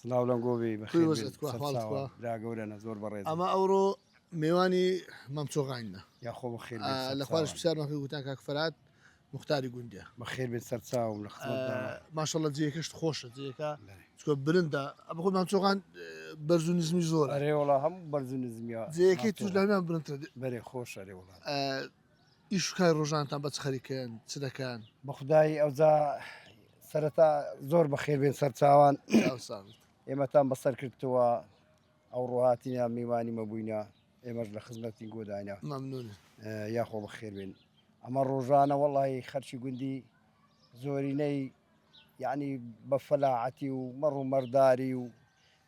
سڵاو لەنگۆ بی کوی بەخێر بێن وەزعت کوا حواڵت سەرچاوە کوا برا گەورەنە زۆر بەڕێزن. ئەمە ئەوڕۆ مێوانی مام چۆغانینە یاخۆ بەخێر بێن لە خوارش سەرچاوان. پرسیارمان کرد گوتیان کاک فەرهاد موختاری گوندە. بەخێر بێن سەرچاوم لە خزمەتدامە. ماشەڵڵە جێیەکەشت خۆشە جێیەکە بەرێ. چونکە بلندە ئەمە خۆی مام چۆغان بەرز و نزمی زۆرە. ئەرێ وەڵا هەموو بەرز و نزمیە مام جێیەکەی توش چۆغان. لە هەموویان بلندترە. بەرێ خۆشە ئەرێ وەڵا. ئیش و کاری ڕۆژانتان بە چ خەریکن چ دەکەن؟ بەخودایی ئەوجا سەرەتا زۆر بەخێر بێن سەرچاوان. چاو ساغ بیت. ئێمەتان بەسەر کردتەوە ئەوڕۆ هاتینە میوانی مە بووینە ئێمەش لە خزمەتی گۆداینە. مەمنونن. یاخۆ بەخێر بێن. ئەمە ڕۆژانە وەڵی خەرکی گوندی زۆرینەی یعنی بە فەلاعەتی و مەڕ و مەرداری و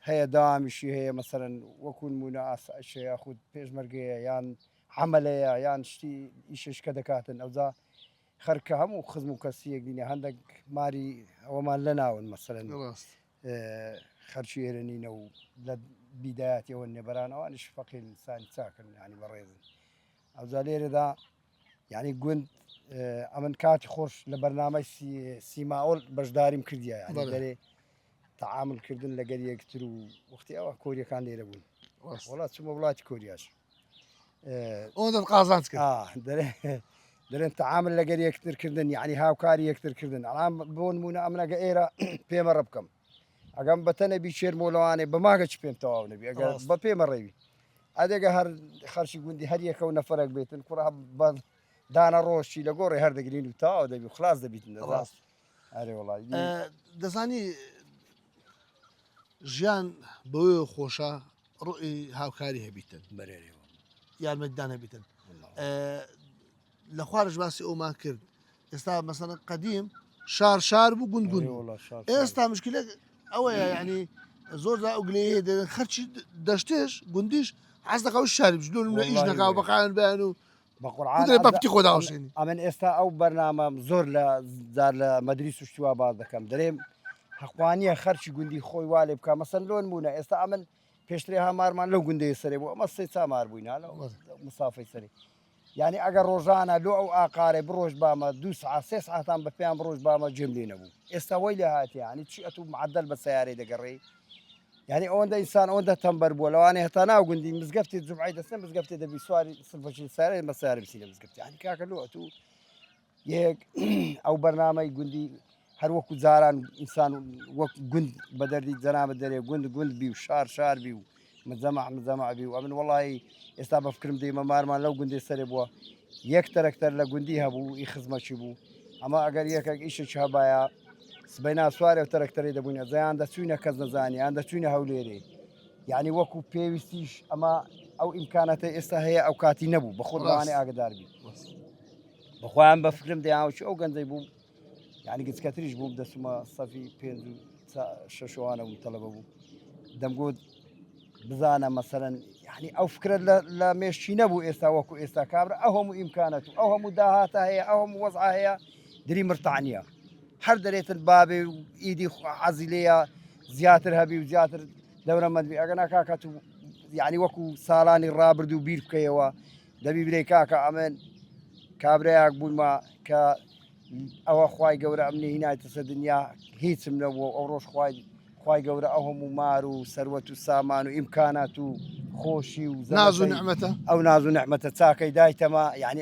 هەیە داوامیشی هەیە مەسەرەن وەکو نمونە ئاسایشە یاخود پێشمەرگەیە یان عەمەلەیە یان شتی ئیشش کە دەکاتن ئەوجا خەرکە هەموو خزم و کەسیەک دینە هەندێک ماری ئەوەمان لەناون مەسەرەن ڕاست خەرکی ئێرە نینە و لە بیدایەتەوە نێبەران ئەوانیش فەقیر ئینسانی چاکن ینی بەڕێزن ئەوجا لێرەدا یعنی گوند ئەمن کاتی خۆش لە بەرنامەی سیماول بەشداریم کردیە یعنی دەرێ تعامل کردن لەگەر یەکتر و وەختی ئەوە کۆریەکان لێرە بوون وڵات چمە وڵاتی کۆریاش ئەوەندەت قازانج کرد دەرێن تعامل لەگەر یەکتر کردن یعنی هاوکاری یەکتر کردن ئەڵام بۆ نمونە ئەمنەگە ئێرە پێمە ڕە بکەم ئەگەم بەتەنە بیچێرمۆ لەوانێ بە ماگە چ پێم تەواو نەبی ئەگەر بە پێمە ڕێوی ئەدێگە هەر خەرشی گوندی هەر یەکە و نەفرەك بێتن کوڕ بە دانە ڕۆشی لە گۆڕی هەر دەگرین و تەواو دەبی خلاص دەبیتن ڕاست ئەرێ وڵی دەزانی ژیان بەوەیەوە خۆشە ڕۆی هاوکاری هەبیتن بەرێرەوە یارمەتیدان هەبیتن لە خوارش باسی ئەومان کرد ئێستا مەسەنە قەدیم شار شار بوو گوند گوند ئێستا مشکلە ئەوەیە ینی زۆر ئەو گلەیە دەدەن خەرچی دەشتێش گوندیش حەز دەکا و شاری بژ لۆ ئیش نەکا و بەقایان بەیان و بە قورعان بە پتی خۆ داوەشێنی ئەمن ئێستا ئەو بەرنامەم زۆر لە جار لە مەدریس و شتوا باز دەکەم دەرێم حەقوانیە خەرچی گوندی خۆی وا لێ بکە مەسەن لۆن بوونە ئێستا ئەمن پێشترێ هامارمان لەو گوندەیە سەرێ بوو ئەمە سێ چامار بووین لە مسافەی سەری یعنی ئەگەر ڕۆژانە لۆ ئەو ئاقارێ بڕۆژ بامە دو سعات سێ سعاتان بە پێیان بڕۆژ بامە جێم لێ نەبوو ئێستا وەی لێ هاتیە یعنی چی ئەتوو معدل بە سیارەی دەگەڕێی یعنی ئەوەندە ئینسان ئەوەندە تەمبەر بووە لەوانەیە هەتا ناو گوندی مزگەفتی جومعەی دەستێ مزگەفتی دەبی سواری سلفەکی سارێ بە سارە بچینە مزگەفتی یعنی کاکە لۆ ئەتوو یەک ئەو بەرنامەی گوندی هەر وەکو جاران ئینسان وەک گوند بە دەردی جەنابت دەرێ گوند گوند بی و شار شار بی و مجەمع مجەمع بی و ئەمن وەڵی ئێستا بە فکرم دێمە مارمان لەو گوندێ سەرێ بووە یەک تەرەکتەر لە گوندی هەبوو ئی خزمەکی بوو ئەمە ئەگەر یەکێک ئیشێکی هەبایە سبەینا سوارێ و تەرەکتەرەی دەبووینە جەیان دەچووینە کەس نەزانی یان دەچووینە هەولێرێ یعنی وەکو پێویستیش ئەمە ئەو ئیمکانەتە ئێستا هەیە ئەو کاتی نەبوو بە خۆت لەوانەیە ئاگدار بی بەخۆیان بە فکرم دەیانوچ ئەو گەنجەی بووم یعنی گچکەتریش بووم دەچوومە سەفی پێنج و شەشوانە بووم تەلەبە بوو دەمگوت بزانە مەسەرەن یعنی ئەو فکرە لە مێشکی نەبوو ئێستا وەکو ئێستا کابرا ئەو هەموو ئیمکانەت و ئەو هەموو داهاتە هەیە ئەو هەموو وەزع هەیە دری مرتانیە هەر دەرێتن بابێ و ئیدی حەزی لێیە زیاتر هەبی و زیاتر دەورەمەند بی ئەگەنا کاکە تو یعنی وەکو ساڵانی ڕابردوو بیر بکەیەوە دەبی برێ کاکە ئەمن کابرایەک بوومە کە ئەوە خوای گەورە ئەمنی هینایتە سەر دنیا هیچم نەبووە ئەو ڕۆژ خوای خوای گەورە ئەو هەموو مار و سەروەت و سامان و ئیمکانات و خۆشی و ناز و نعمەتە ئەو ناز و نعمەتە چاکەی دایتەمە یعنی.